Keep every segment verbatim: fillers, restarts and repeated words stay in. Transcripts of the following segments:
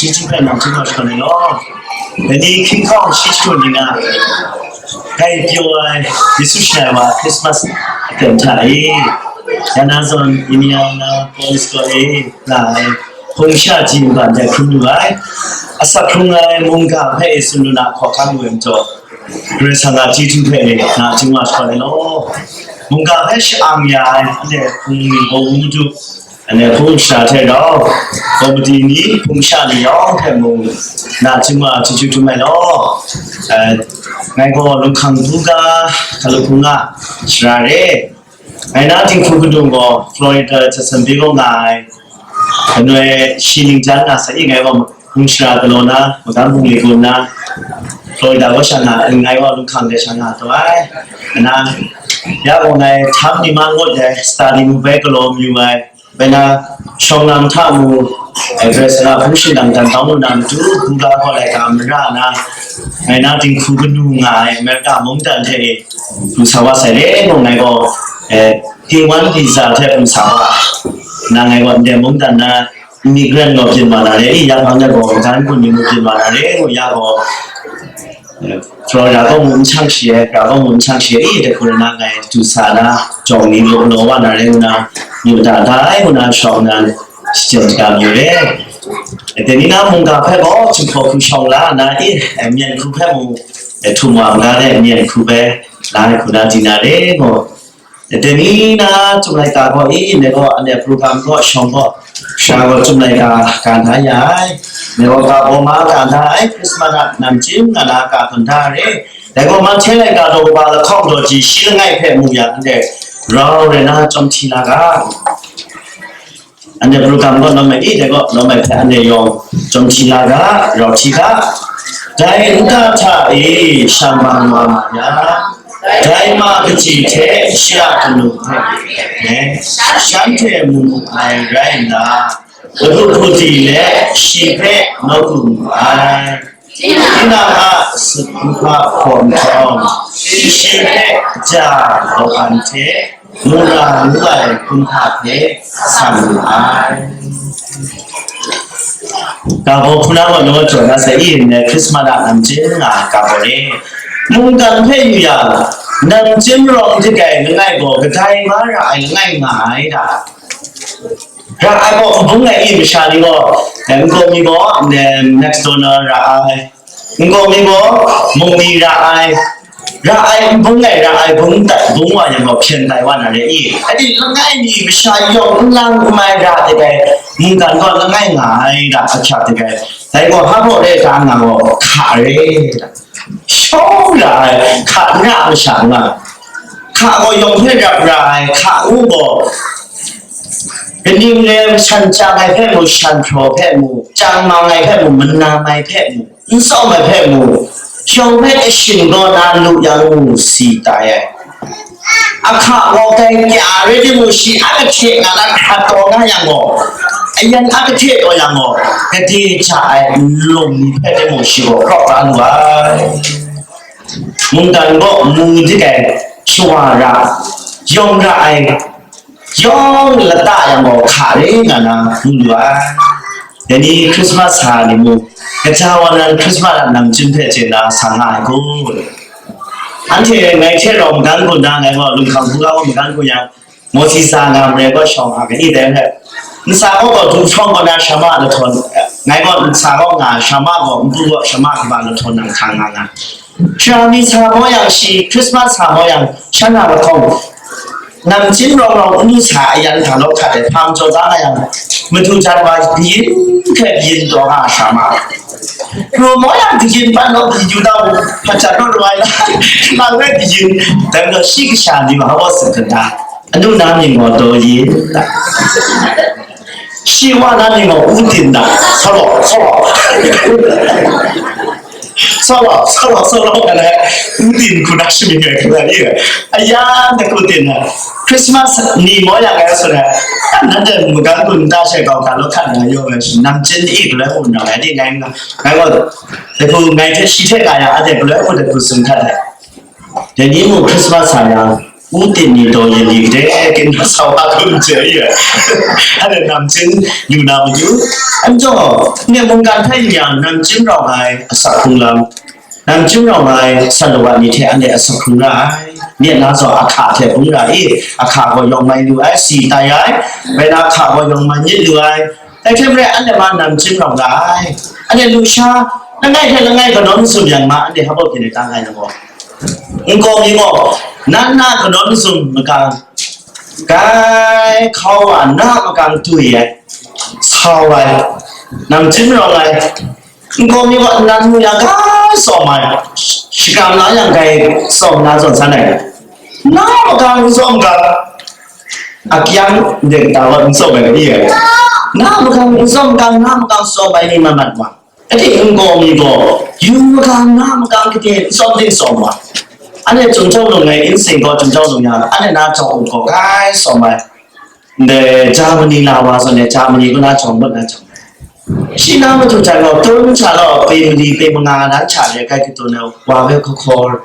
Chyeju hpe nang chyeju shakawn ai law. Dai ni hkying hkawng shi shakawn ni na, dai pyaw ai Yesu shai wa Christmas aten hta e, ya na zawn Indianapolis kaw e la ai hpung sha ji nban dai hkrum lu ai, asak hkrung ai mungga hpe e tsun lu na hkawhkam lu ai majaw, Karai Kasang a chyeju hpe e na chyeju shakawn ai law. Mungga hpe sha-ang ya ai, anhte hpung ni gaw wu madu, Anhte hpung sha hte rau, komiti ni, hpung sha ni yawng hpe mung, na chyeju ma chyeju htum ai law. Eh, ngai gaw Lunghkang Buga, Hkalup Hpung a Sara re. Ngai na dinghku kanu gaw Florida Jacksonville kaw nga ai. Anoi shi ning jan na sa i ngai gaw hpung sara galaw na, magam bungli gun na, Florida kaw sha nga, ngai gaw Lunghkang de sha nga taw ai. Ana, ya gaw ngai htam ni ma ngut ai, study mu bai galaw mayu ai. Bai na, shawng na mahta mu, eh, Karai Kasang a hpung shingkang dan tawng lu na matu, Buga kaw laika mara na, ngai na dinghku kanu nga ai, America mungdan hte e, pru sa wa sai le, mung ngai gaw, eh, K one visa hte pru sa wa, na ngai gaw, ndai mungdan na, immigrant gaw byin wa na re, i, ya hpang de gaw, gan kun ni mu byin wa na re, ngu ya gaw, Florida kaw mu n shang shi ai, Florida kaw mu n shang shi ai, i, dai hku na ngai du sa na, jawng ni law law wa na rai nna, yu da da ai ngu na shawng nnan, shachyen shaga mayu re. Dai ni na mungga hpe gaw, Jinghpaw hku shawng la na, i, myen hku hpe mu, htum wa n ga ai myen hku hpe, la ai hku na di na re, ngu. Dai ni na, Chyum laika gaw i, ngai gaw anhte program kaw shawng gaw, sha gaw Chyum laika ka na ya ai. Ngai gaw ka baw ma ka na ai, Christmas a namchyim nga na ka hkun da re. Dai gaw, Mahte laika daw kaba lahkawng daw ji shi langai hpe mu yang, anhte rau rai na chyawm hti la ga. Anhte program kaw lawm ai i, dai gaw lawm ai hpe anhte yawng chyawm hti la ga, rau hti ga. Dai nta hta e shang bang wa ma ya, dai ma kaji hte shi a kanu hpe, shanhte mu mu ai rai nna, lahkawng hpung de let shi hpe nawku mu ai. Tinang a sakhumhpa hpaw nhtawm, shi hpe ja law an hte, mura ngu ai kumhpa hpe san lu ai. Ga gaw hpunau gaw naw jaw na sai i nna Christmas a namchyim nga ai ga gaw le, mungdan hpe yu yang, namchyim rawng hte kai langai gaw kadai mara ai langai nga ai da. Ra ai gaw, nbung ai i masha ni gaw, eh, nkaw mi gaw, eh, McDonald ra ai, nkaw mi gaw, mung mi ra ai, ra ai, nbung ai, ra ai, bung tai, bung wa yang gaw, hpyen tai wa na re i. Adi langai mi masha yawng n lang n mai ra de gai, mungdan gaw langai nga ai ra, ahkyak de gai. Dai gaw, hpa gaw re ta nga gaw, hka re. Shawng ra ai, hka n ra masha nga, hka gaw yawng hpe rap ra ai, hka ngu gaw, kaning re shan chyang ai hpe mu, shan hpraw hpe mu, chyang mang ai hpe mu, manam ai hpe mu, n tsawm ai hpe mu, yawng hpe kashin gaw na lu yang mu si tai ai. Ahka gaw dai kya rai timung, shi a kahte nga na hkrat taw nga yang gaw, ayan a kahte taw yang gaw, kade ja ai nlung ni hpe timung shi gaw krawk da lu ai. Mungdan gaw mu di ai, shawa ra, yawng ra ai, yawng lata yang gaw hka re nga na mu lu ai. Dai ni Christmas sa ni mu, kaja wa nan Christmas a namchyim hpe chye na sa nga ai kun? Anhte ngai hte rau magan kun na, ngai gaw Lunghkang Buga gaw magan kun yang, Mawsi sa nga marai gaw shawng hkak ai dai hpe, nsa gaw gaw du hprawng gaw na shama lahtaw, ngai gaw nsa gaw nga, shama gaw npu gaw shama kaba lahtaw nang hkang nga nga. Sara mi sa maw yang shi, Christmas sa maw yang, shan na lahkawng, namchyim rawng rawng n lu sa ayan hta law hkat ai hpang jaw da nga yang, madu jan wa kayin hkrai kayin taw nga a sha ma ai. Pru maw yang kayin ban law kayu da u, hpa jan rawt rawai la, nang rai kayin, dai majaw shi kasha ni ma wa tsun kata, anu na mying gaw Daw Yin ta, shi wa na mying gaw U Tin ta, sa law, sa law. Sa wa, sa wa, sa wa, nga na, U Tin hku na shamying ai hku na ni, aya, na ku tin na, Christmas ni maw ya nga sa na, nanhte magan kun nta she kau ga law hkat na yaw ai shi, namchyim ni galoi hku na, ngai di ngai nga, ngai gaw, dai hku ngai hte shi hte nga yang, anhte galoi hku dai hku tsun hkat ai. Dai ni mung Christmas sa yang, Pu tini taw yin ni gade kina sa wa hkum chye ai. Anhte namchying lu na matu, anhte mungkan hpe n yang namchying rawng ai asak hkrung lam, namchying rawng ai san lawan ni hte anhte asak hkrung ra ai. Myit na zawn ahka hte hkrung ra i, ahka gaw yawng mai lu ai, si tai ai, bai na ahka gaw yawng mai myit lu ai. Dai hte maren anhte ma namchying rawng ra ai. Anhte lusha langai hte langai kanawn mazum yang ma, anhte hpa baw pyi ni ta ngai na gaw. Nkau mi gaw, nan na kanawn mazum makang, kai hkau wa na makang twi ai, sau ai, namchying rawng ai. Nkau mi gaw nnan mu yang kai sawm ai, shakram la yang kai sawm na zawn san ai. Na makang n sawm ga, akyang de kata gaw n sawm ai, na makang n sawm ga, na makang sawm ai ni mat mat wa. Ade nkau mi gaw, yu makang, na makang kade n sawm de sawm wa. Anhte Chyum Htawng Lung ai insing gaw Chyum Htawng Lung yang, anhte na jawng up gaw kai sawm ai. Ndai Germany la wa zawn e, Germany kaw na jawng mut na jawng. Shi na madu hta gaw, tun hta gaw, pe mali, pe manga na hta de kai katun ai wa hpe hkaw hkaw.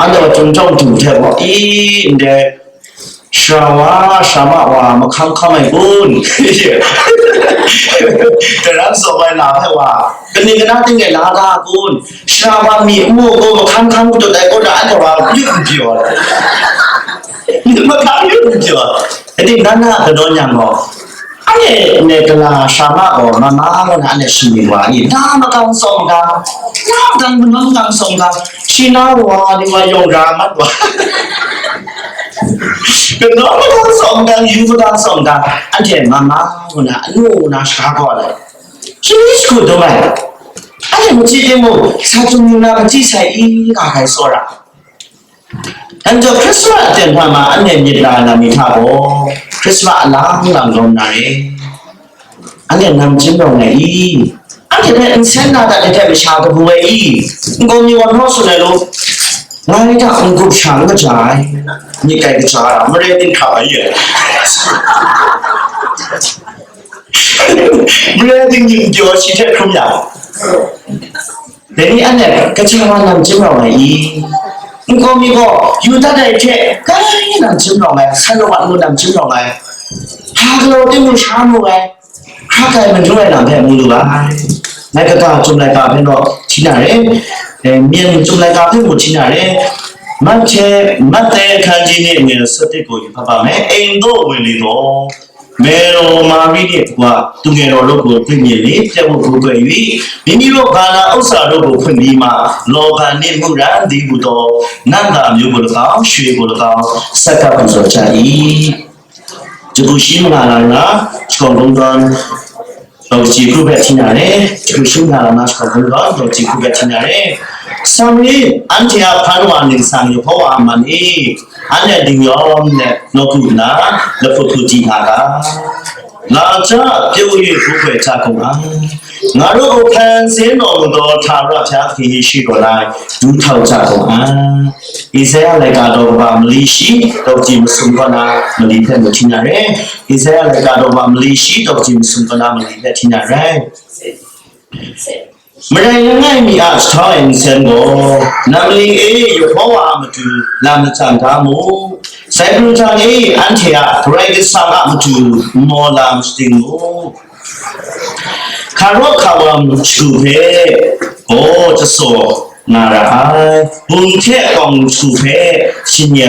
Anhte wa Chyum Htawng du hte gaw, i, ndai, shara wa, shara ma wa, mahkam hkam ai kun? Daram sawm ai la hpe wa, kaning kana ting e la da kun? Shara wa mi n mu gaw, mahkam hkam katut ai kun, anhte wa yut n pyaw. Mahkam yut n pyaw. Adi, nan na kanawn yang gaw, anhte ne gala shara ma gaw, mama gaw na anhte shani wa i, na makang sawm ga, na makang kanawn makang sawm ga, shi na wa ni wa yawng ra mat wa. Kanawn makang sawm ga, yu makang sawm ga, anhte mama gaw na anu na shaka gaw ai. Shi ni shagu dum ai. Anhte machyi timung, sa chyu na machyi sai i, nga hkai tsawra. Yang jaw Hkrismas aten hta ma anhte myit la ai lam mi hta gaw, Hkrismas alang lang lawm na re. Anhte namchying rawng ai i? Anhte hpe nsen na dat ai hte masha kabu ai i? Nkau mi wan hkaw tsun ai lu, ngai hta n-gup sha n kaja ai, myit kai kaja ai, mare din hkap ai i? Mare din myit n pyaw shi hte hkrum ya. Dai ni anhte kaja wa namchying rawng ai i? Nkau mi gaw, yu dat ai hte, kai namchying rawng ai, san lawan mu namchying rawng ai, hpa galaw timung sha mu ai, hkra kai manu ai lam hpe mu lu ai. Ngai kaga Chyum laika hpe naw hti na re, eh, myen Chyum laika hpe mung hti na re. Mahte, Mahte ခန်းကြီး နှစ် ငယ်ဆယ့်တစ်ကို ယူဖတ်ပါမယ်။ အိမ်သို့ဝင်လေသော် မေတော်မာရိနှင့်တကွသူငယ်တော်တို့ကိုတွေ့မြင်လျှင် ပြပ်ဝပ်ကိုကွယ်၍၊ မိမိတို့ဘာနာဥစ္စာတို့ကိုဖွင့်ပြီးမှ၊ လောဗန်နှင့်မုရန်သီးဟူသောနံ့သာမျိုးကို၎င်း၊ ရွှေကို၎င်း၊ ဆက်ကပ်ပူဇော်ကြ၏။ ယခုရှိမင်္ဂလာမှာ ကျွန်တော်တို့ ဒေါက်တာကြည်ခုဘက်ထိနေတယ်။ ယခုရှိမင်္ဂလာမှာ ကျွန်တော်တို့ ဒေါက်တာကြည်ခုဘက်ထိနေတယ်။ ဆမ်ရီအန်တီယာဖန်ဝါနေဆန်ရဖော်ဝါမန်အေး အန်တီယာဒီယောမ်နဲ့ နော်ကူနာ လဖို့ထူတီနာက လာကြ၊ ပြုံး၍ကိုးကွယ်ကြကုန်အံ့။ ငါတို့ကိုဖန်ဆင်းတော်မူသောထာဝရဘုရားသခင်၏ရှေ့တော်၌ဒူးထောက်ကြကုန်အံ့။ ဧဇဲယျားလက္ခဏာတော်ကဘာမလီရှိတော့ကြည့်မစုံကနာမလီဖက်မထင်ရတယ်။ ဧဇဲယျားလက္ခဏာတော်ကဘာမလီရှိတော့ကြည့်မစုံကနာမလီဖက်ထင်ရတယ်။ မရိုင်ငိုက်မီအားထောင်းအိမ်ဆင်းကိုနမလီအေးယဟောဝါမတူလာမတန်ကားမို့ ဆိုင်ပလူတန်အေးအန်ထေအဂရိကစားကမတူမော်လာမစတင်မို့ ခါရော့ခါဝမ်ဆူဖဲ ဂေါ်တစော်နာရဟိုင်၊ ဘုံထဲအကောင်ဆူဖဲ ရှင်ယံ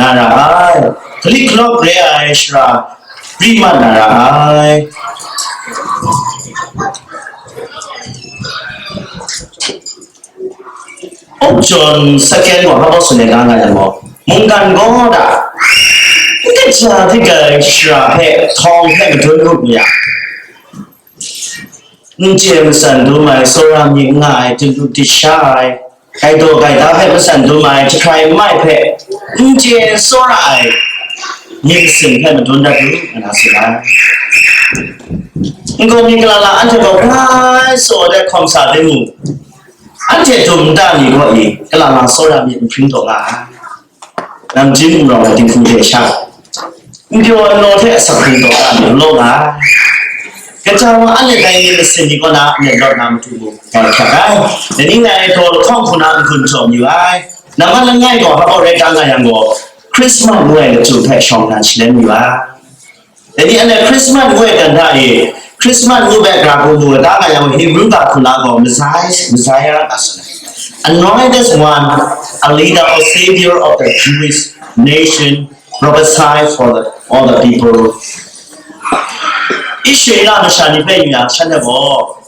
နာရဟိုင်၊ ခလိခလော့ရဲအိုင်ရှရာပြိမတ်နာရဟိုင်။ အုပ်ကျော်စကဲပေါ်ဟောက်ဆိုတဲ့ကားကလည်းပေါ့မုန်ကန်ကောတာကကြာတိကရှရာဖဲထောင်ဖဲမတွင်းလို့မရ အင်းကျဲမဆန်တို့မိုင်စောရမြေငါးတလူတခြား ဂိုက်တော်ဂိုက်သားဖဲမဆန်တို့မိုင်တခိုင်မိုက်ဖဲအင်းကျဲစောရအိုင်မြေစင်ဖဲမတွင်းတတ်ဘူးမနာစေလား။ ငိုမင်္ဂလာလာအထက်တော်ဘုရားစော်တဲ့ခွန်စာသိမ်းမှုအထက်တော်မူတတ်နေတော့ 이ကလာလာစောရမြေမဖရင်းတော်က နမ်ကျင်းမူတော်ကတင်ခုတဲ့ရှာ ပြော်တော်တဲ့အစပူတော်ကနေလောကကကြာဝါအဲ့လက်တိုင်းလေးတစ်စင်ဒီကနာနဲ့တော့နာမထူဘူးဘာခက်တာဒီနေ့နိုင်တော်ခေါင်းခုနအခွန်ကြောင့်ယူလိုက် Nambat langai gaw, hpa rai ta nga yang gaw, Christmas ngu ai lachyum hpe shawng na shalan mi wa. Dai ni anhte Christmas ngu ai dan hta e, Christmas ngu hpe gara hku mu ta nga yang, Hebrew ga hku na gaw, Messiah, Messiah a tsun ai. Anointed one, a leader or savior of the Jewish nation, prophesy for the, all the people. Israela masha ni hpe yu yang, shanhte gaw,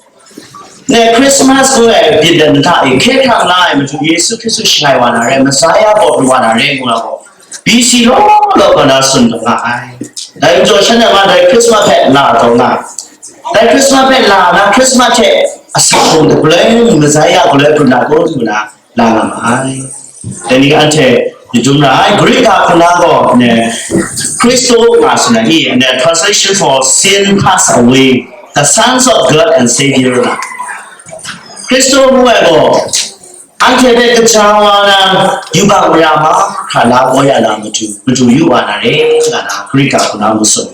ne Christmas ngu ai byin dan hta e hkye hkrang la ai matu Yesu Hkristu shangai wa na re, Messiah gaw pru wa na re ngu na gaw, B C law law kaw na tsun taw nga ai. Dai majaw shanhte ma dai Christmas hpe la taw nga ai. Dai Christmas hpe la na, Christmas hte asak hpung hte galoi, Messiah galoi pru na gaw ngu na la nga ma ai. Dai ni anhte myit dum ra ai. Greek ga hku na gaw ne, Christo nga tsun ai, and the translation for sin pass away, the sons of God and Savior na. Christo ngu ai gaw, anhte hpe kaja wa na, yubak mara mahkra la kau ya na matu, matu yu wa na re, nga na Greek ga hku na ngu tsun.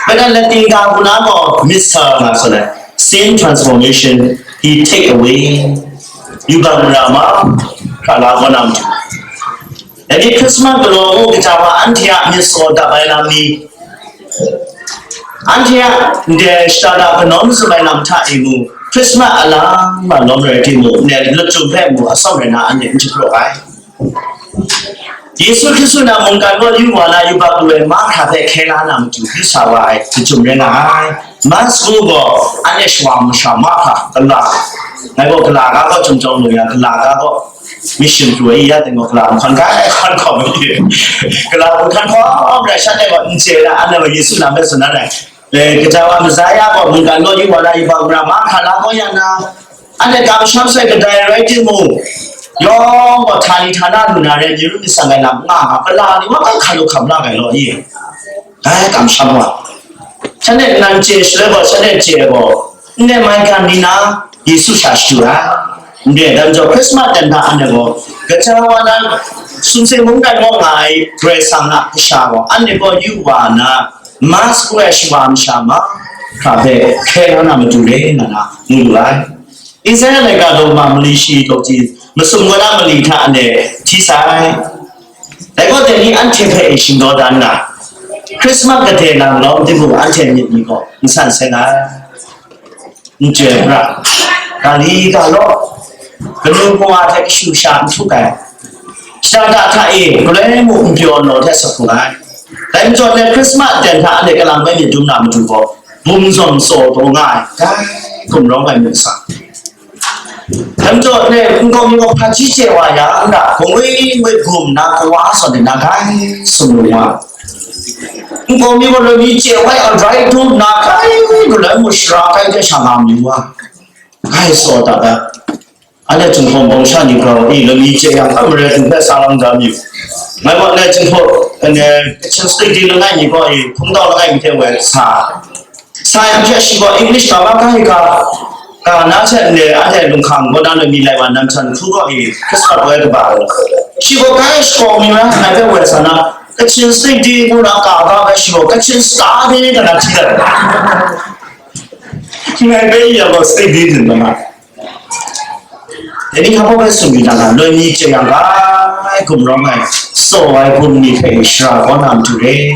Bai na Latin ga hku na gaw, Mister nga tsun ai, sin transformation, he take away. Yubak mara mahkra la kau na matu. Dai ni Christmas galaw mung kaja wa anhte a myit saw dap ai lam ni, anhte a ndai shada da kanawn mazum ai lam hta e mung, Christmas a lam ma lawm rai timung, ne lachyum hpe mung atsawm rai na anhte n japraw ai. Yesu Hkristu na mungkan kaw yu wa na yubak lu ai mahkra hpe hkye la na matu yu sa wa ai lachyum rai nga ai. Mass ngu gaw, anhte shawa masha mahkra, gala, ngai gaw gala ga gaw chyum chyawm lu yang, gala ga gaw mission pru ai ya teng gaw, gala nhkan hkawm ai, hkan hkawm ai, gala nhkan hkawm ai, shanhte gaw n chye ai, anhte gaw Yesu lam hpe tsun dan ai. Eh, kaja wa Messiah gaw mungkan kaw yu wa na yubak mara mahkra la kau ya na, anhte kamsham sai kadai rai timung, yawng gaw htani htana lu na re, myit ru myit tsang ai lam nga nga, gala ni wa kai hkan lu hkam la ai law i? Dai kamsham wa. Shanhte nan chye shaloi gaw, shanhte chye ai gaw, ndai maigan ni na Yesu sha shadu ai. Ndai dan jaw Christmas dan hta anhte gaw, kaja wa na sumsing mungdan gaw nga ai Karai Kasang a kasha gaw, anhte gaw yu wa na, Mass ngu ai shawa masha mahkra hpe hkye la na matu re nga na ngu lu ai. Isaya laika daw ma mali shi daw ji, masum kaw na mali hta anhte hti sai. Dai gaw dai ni anhte hpe e shingdaw dan na, Christmas gade na lawm timung anhte myit ni gaw n san seng ai. N chye pra, ga li ga law, kanu kawa hte kashu sha n htuk ai, shada da hta e galoi mung n pyaw naw hte sa hkung ai. Dai majaw, dai Christmas dan hta anhte kalang bai myit dum na matu gaw, bum zawn tsaw taw nga ai, dai gumrawng ai myit sa. Dai majaw, dai nkau mi gaw hpaji chye wa yang, nda, gungwi ngwi gum na kawa zawn de na gai sumlung wa. Nkau mi gaw loi mi chye wai a rai du nna, kai galoi mung shara kai hte sha nga mayu wa, kai tsaw dat ai. Anhte Jinghpaw bawng sha ni gaw, i, loi mi chye yang, hpa marai du hpe sa lam da mayu. Ngai gaw, anhte Jinghpaw, anhte Kachin State di langai mi gaw, i, hpungtau langai mi hte woi sa. Sa yang hte shi gaw English ga ba ga i ga, ga na hte nde anhte lunghkang kaw na loi mi lai wa, nam htan hku gaw i, Christmas woi kaba gaw. Shi gaw kai shakaw mi na, ngai hpe woi sa na, Kachin State di ngu na ga ga bai shi gaw, Kachin State di ga na hti dat. Ngai bai ya gaw State di din ma. Dai ni hpa bai tsun yu na ga, loi mi chye yang ga, ai gumrawng ai, tsaw ai gum ni hpe shara kau na matu re.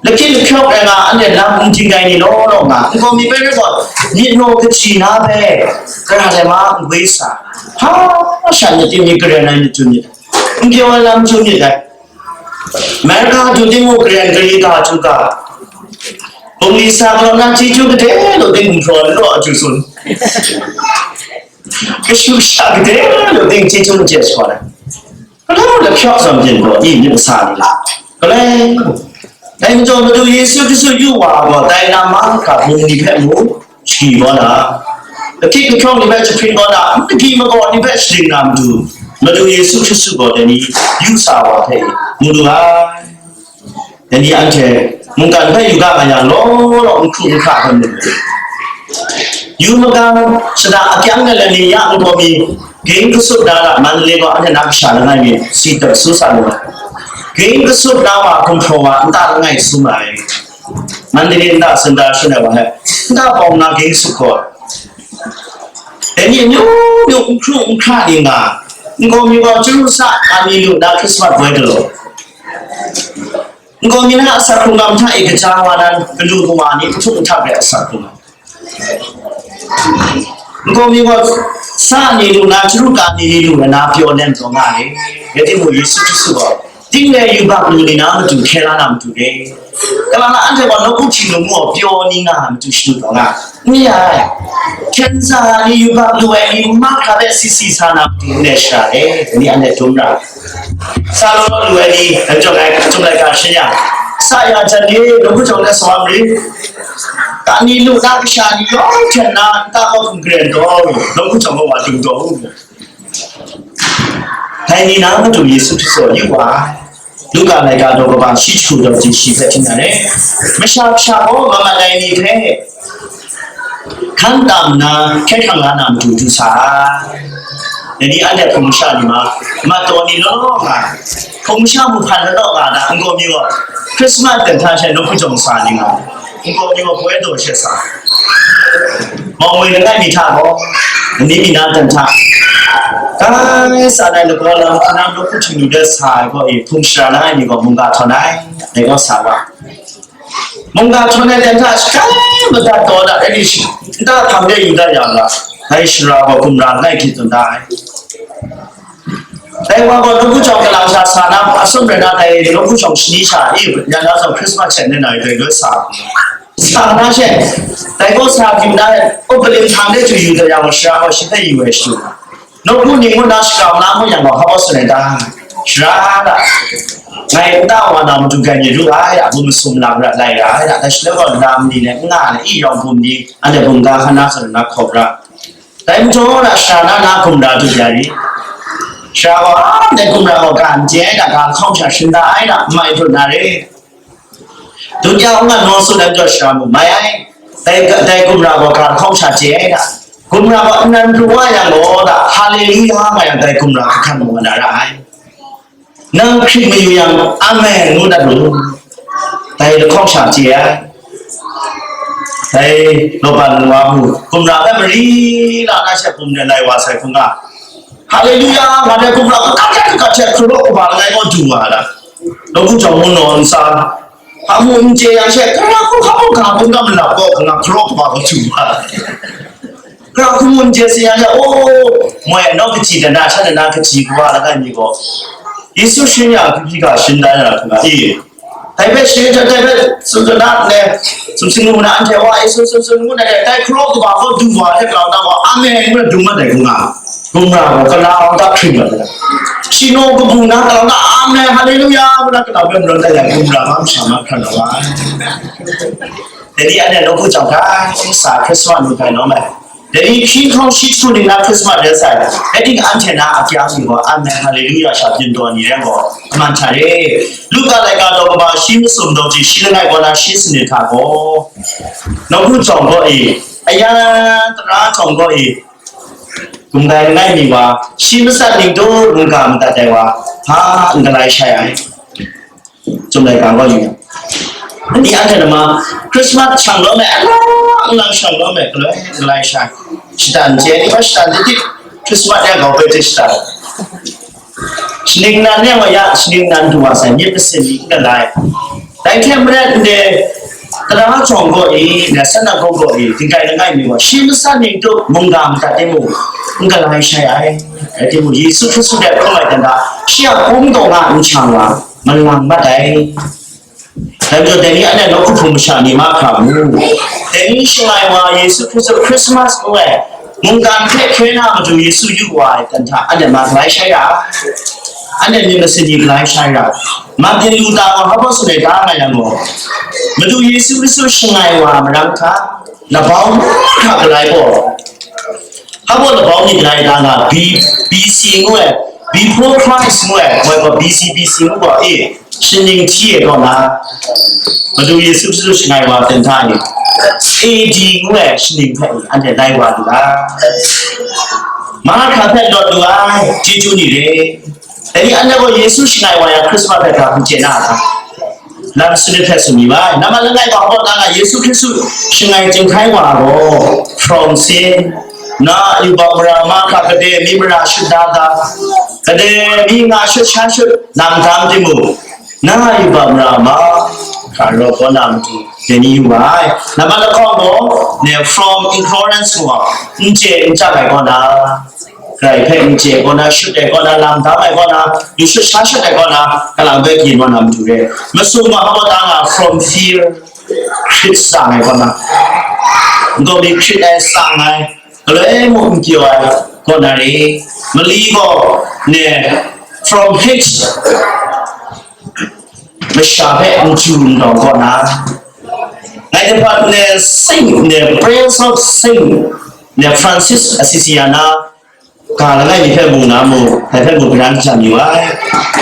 Lahkyit lahkyawk rai nga, anhte lam n ding ai ni law law nga, nkau mi bai rai gaw, myit naw kachyi na hpe, gara ai ma n gwi sa, hpa sha myit ting mi karen ai myit chyu myit, n pyaw ai lam chyu myit dai. America du ting mung karen kari ga chyu ga, bungli sa galaw na chyeju gade lu ting gumhpraw law chyu sun. Kashu sha gade lu ting chyeju n chye shaw ai. Galoi mung lahkyawk zawn byin gaw, i myit masa ni la? Galoi mung. Dai majaw, Madu Yesu Hkristu yu wa gaw, dai na mahkra bum ni hpe mung shagyi kau na, lahkyit lahkyawng ni hpe jahpring kau na, madi magaw ni hpe shaling na matu, Madu Yesu Hkristu gaw dai ni yu sa wa hpe mu lu ai. Dai ni anhte mungkan hpe yu ga nga yang, law law n hkru n hkra hkrum lu. Yu magang shada akyang ai lani ya nkau mi, ging kasup na ra Mandalay gaw anhte na kasha langai mi si taw su sa lu ai. Ging kasup na wa gumhpraw wa nta langai sum ai. Mandalay nta sunda shun ai wa hpe, nta bawng na ging kasup gaw, dai ni amyu myu n hkru n hkra ni nga, Nkaw mi gaw chyaru sa, ani lu na Christmas boi galaw. Nkaw mi na asak hkrung gam hta e kaja wa na, galu kawa ni kahtum kahtak ai asak hkrung gam. Nkaw mi gaw sa ni lu na, chyaru ka ni ni lu na, pyaw nem taw nga ai. Rai timung, Yesu Hkristu gaw, ting le yubak lu ni na matu hkye la na matu re. Kalang na anhte gaw nawku htingnu mung gaw pyaw ni nga ai matu shadu taw nga. N re ai. Hkyen za ni, yubak lu ai ni, mahkra hpe si si sa na matu n re shara e, ni anhte dum ra. Sa law law lu ai ni, chyum lai, chyum laika shin yang, sa ya jan ni, nawku jawng de sa wa marit. Ka ni lu na kasha ni yawng hten na, nta kaw hkum karen taw, nawku jawng kaw wa dung taw u. Dai ni na matu Yesu Hkristu yu wa ai. Luka laika daw kaba shi jahku daw ji shi hpe hting na re. Masha Kasha gaw mamat ai ni hpe hkan tam nna hkyen hkrang la na matu du sa ai. Dai ni anhte hpung masha ni ma, mat taw ni law law nga, hpung masha mung hpan law law nga na, nkaw mi gaw Hkrismas dan hta she nawku jawng sa ni nga, nkaw mi gaw poi daw she sa. Mawng woi langai mi hta gaw, ni mi na dan hta, kai sa ai lagaw lam hkuna nawku htingnu de sa ai gaw e, hpung shara langai mi gaw mungga htawn ai, dai gaw sa wa. Mungga htawn ai dan hta shakai madat taw da, dai ni shi, nta hkam de yu dat yang ga, dai shara gaw gumra langai hkye tsun da ai. Dai wa gaw nawku jawng kalang sha sa na, asum rai na dai nawku jawng shani sha i, ya na zawn Christmas hte nna dai loi sa. Sa na she, dai gaw sa kyu na, upalim hpang de chyu yu da yang gaw, shara gaw shi hpe yu ai shadu. Nawku ning ngu na shakram na mu yang gaw, hpa baw tsun ai ta? Shara da. Ngai nta wa na matu grai myit ru ai, a bum masum lam ra lai ra ai da. Dai shaloi gaw lam ni le nga le i yawng bum ni, anhte bum ga hkan na tsun na hkawp ra. Dai majaw na shara na na gumra du ya ri. Shara gaw, a, dai gumra gaw ga n chye ai da, ga lahkawng sha shing da ai da, n mai dut na re. Dun ya hkungga nawng tsun ai majaw shara mung mai ai. Dai, dai gumra gaw ga lahkawng sha chye ai da. Gumra gaw nnan pru wa yang gaw da, Haleluya nga yang dai gumra hkahkang mung na ra ai. Nang Hkrit mayu yang, Amen ngu dat lu. Dai lahkawng sha chye ai. Dai Laban wa mu, gumra hpe mari la na she bum de lai wa sai hkungga, Haleluya! Nga dai gumra kakat hte kakat hte hkru law kaba langai gaw du wa ai. Nawku jawng mu naw n sa, hpa mu n chye yang she, kara hku hpa mu ga bungga malap gaw, kanga hkru law kaba gaw du wa ai. Kara hku mu n chye si yang she, o, moi, nawk kaji dana, shan dana kaji kawa langai mi gaw, Yesu shin ya, hkripi ga shin da ya hkungga, e, dai hpe shi hte dai hpe tsun tsun na ndai, sumsing lu na anhte wa e tsun tsun tsun ngu na dai, dai hkru law kaba gaw du wa ai hte, grau na gaw, Amen ngu na dung mat ai hkungga, gumra gaw kala hkawng hta hpring mat ai. Shi naw kabu na grau na, Amen, Haleluya ngu na grau hpe marawn dat ai gumra ma masha ma hkran na wa ai. Dai ni anhte nawku jawng hkra sa Hkrismas nu hkrai lawm ai. Dai ni hpyi hkawng shi jahku ning na Hkrismas rai sai, dai ting anhte na a kyang ni gaw, Amen, Haleluya sha byin taw ni rai gaw, kaman hta re. Luka laika daw kaba shi masum daw ji shi langai kaw na shi sanit hta gaw, nawku jawng gaw e, aya tara jawng gaw e, gumgai langai mi wa, shi matsat ning tu mungga madat ai wa, hpa n galai shai ai. Chyum laika gaw yu yang, ni anhte nama, Hkrismas shang lawm ai, alang alang shang lawm ai, galoi galai sha, shatan chye ni hpa shatan dikdik, Hkrismas ya grau hpe hte shatan. Shaning nan yang wa ya, shaning nan du wa sai, myit masin ni n galai. Dai hte maren ndai, tara jawng gaw e, na sanagog gaw e, dinggai langai mi gaw, shi matsat ning tu mungga madat timung, n galai shai ai. Rai timung, Yesu Hkristu dai hkrum ai dan hta, shi a hpung taw nga n shang wa, malang mat ai. Dai majaw, dai ni anhte nawku hpung masha ni mahkra mu. Dai ni shangai wa Yesu Hkristu Hkrismas ngu ai mungkan hpe hkye na matu Yesu yu wa ai dan hta, anhte ma galai shai ra? Anhte myit masin ni galai shai ra? Ma byin lu ta wa, hpa baw tsun ai ta nga yang gaw, matu Yesu Hkristu shangai wa marang hta, labau mahkra galai gaw, hpa baw labau myit galai ta nga, B, B C ngu ai, before Christ ngu ai, woi gaw B C, B C ngu gaw, e, shaning hti e kaw na, matu Yesu Hkristu shangai wa ten hta ni, A D ngu ai shaning hpe ni anhte lai wa lu ai. Mahkra hpe lawt lu ai, chyeju ni re. Dai ni anhte gaw Yesu shangai wa yang Hkrismas hpe ga hku chye na a ta? Lam sanit hpe tsun mi bai. Nama langai gaw hpa baw ta nga, Yesu Hkristu shangai chyinghkai wa gaw, from sin, na yubak mara mahkra gade, myi mara shut da ga, Kadai mi nga shut sha shut lam dam timung, na yubak mara ma, hkra rawt kaw na matu, dai ni yu wa ai. Nambat lahkawng gaw, ne, from ignorance gaw, n chye n chyak ai kaw na, grai hpe n chye kaw na, shut ai kaw na, lam dam ai kaw na, yu shut sha shut ai kaw na, kalang bai byin wa na matu re. Masum gaw hpa baw ta nga, from fear, hkrit tsang ai kaw na, n gaw mi hkrit ai, tsang ai, galoi muk n pyaw ai kaw na re. Mali gaw ne, from hate, masha hpe n chyu n dawng kaw na. Ngai hte hpat ne, saint ne, prince of saint ne, Francis Assisiana, ga langai mi hpe mu na mu, dai hpe mu garan jang yu ai.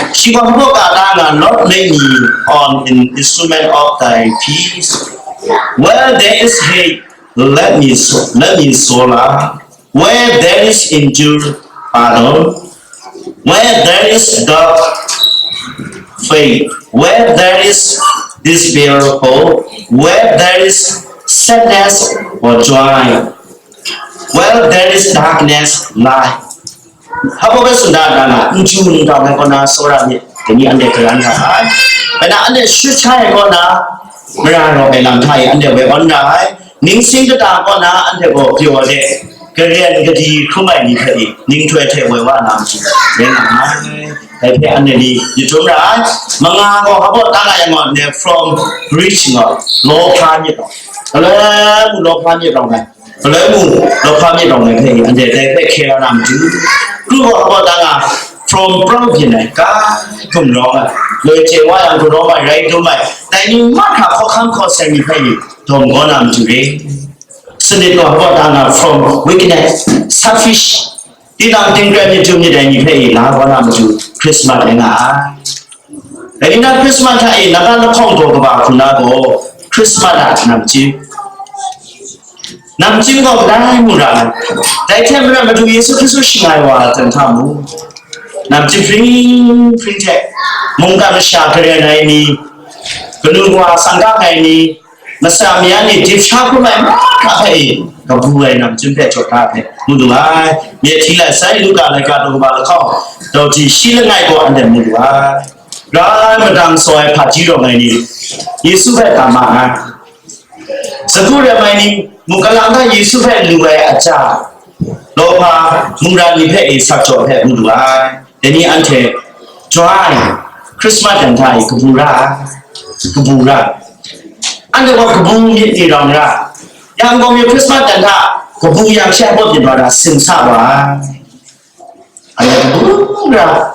Shi gaw hpa baw ta nga, Lord, make me on an instrument of thy peace. Where there is hate, let me so, let me sola. Where there is injury, pardon. Where there is doubt, faith. Where there is despair, hope. Where there is sadness or joy. Where there is darkness, light. Hpa baw hpe tsun da na, n chyu n dawng ai kaw na tsawra myit, dai ni anhte garan nga ai. Bai na anhte shut sha ai kaw na, mara rawt ai lam hta e anhte woi awn ra ai. Ningsing kata kaw na anhte gaw pyaw de, karen kadi hkrum ai ni hpe ning htoi hte woi wa na matu rai nga ai. Dai hpe anhte ni myit dum ra ai. Manga gaw hpa baw ta nga yang gaw, ne, from rich gaw, lawhpa myit gaw, galoi mu lawhpa myit rawng ai. Galoi mu, lawhpa myit rawng ai hpe, anhte dai hpe hkye la na matu, kru gaw hpa baw ta nga, from proud byin ai, kai gumrawng ai, loi chye wa yang gumrawng ai, rai dum ai, dai ni mahkra hkawhkam hkaw seng ni hpe dawm kau na matu re. Sanit gaw hpa baw ta nga, from weakness, selfish, tinang tingkrai myit dum myit ai ni hpe la kau na matu, Christmas rai nga ai. Dai ni na Christmas hta e nambat lahkawng daw kaba hku na gaw, Christmas a namchying. Namchying gaw kadai mung ra ai. Dai hte maren Madu Yesu Hkristu shangai wa ai hta mung, namchying hpring hpring hte mungkan masha karen ai ni, kanu wa tsang gang ai ni, masha maya ni dip sha hkrum ai mahkra hpe e, kabu ai namchying hpe jaw da hpe mu lu ai. Myit hti lai sai, Luka laika daw kaba lahkawng daw ji shi langai gaw anhte mu lu ai. Rai madang saw ai hpaji rawng ai ni, Yesu hpe tam ma ai. Sagu rem ai ni, mungkan lang hta Yesu hpe lu ai aja, lawhpa mungran ni hpe e sak jaw hpe mu lu ai. Dai ni anhte joy, Christmas dan hta e kabu ra ai, kabu ra ai. Anhte gaw kabu myit ni rawng ra, yang gaw mi Christmas dan hta kabu yang she hpa myit wa ra, sing sa wa ai. Anhte kabu ra,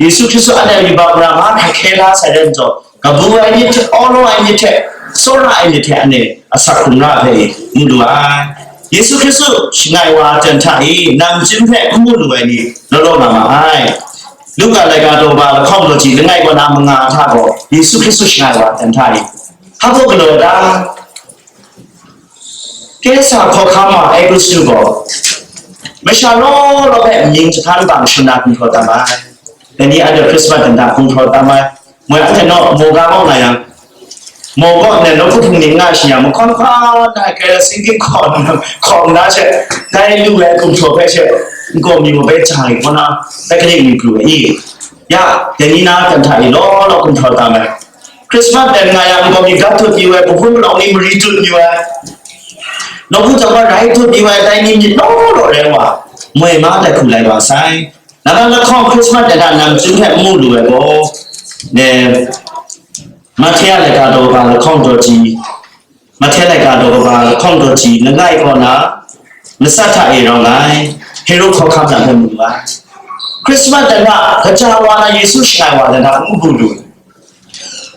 Yesu Hkristu anhte yubak mara mahkra hkye la sai rai nhtawm, kabu ai myit hte, awlaw ai myit hte, tsawra ai myit hte anhte asak hkrum ra hpe mu lu ai. Yesu Hkristu shangai wa ai jan hta e, namchying hpe n mu lu ai ni law law nga ma ai. Luka laika daw kaba lahkawng daw ji langai kaw na manga hta gaw, Yesu Hkristu shangai wa ai jan hta e, hpa baw galaw da? Kesar hkawhkam wa Augustu gaw, masha law law hpe mying jahkan bang shana gumhpraw tam ai. Dai ni anhte Christmas dan hta gumhpraw tam ai. Moi anhte naw, maw ga kaw nga yang, maw kaw nna nawku hpung ning nga shi yang, mahkawn hkawn na, kerosene king hkawn, hkawn na she, dai lu ai gumhpraw hpe she, n kaw mi maw bai jang i kaw na, bai kaning mi pru ai i? Ya, dai ni na dan hta e law law gumhpraw tam ai. Christmas dan nga yang, n kaw mi gat tut yu ai, kahpun palawng ni mari tut yu ai, nawku jang wa rai tut yu ai, dai ni myit law law rai wa, moi ma tai hku lai wa sai. Nambat lahkawng Christmas dan hta namchying hpe n mu lu ai gaw, ne, Mahte a laika daw kaba lahkawng daw ji, Mahte laika daw kaba lahkawng daw ji langai kaw na, matsat hta e rawng ai, Herod hkawhkam na hpe mu lu ai. Christmas dan hta kaja wa na Yesu shangai wa dan hta n mu lu.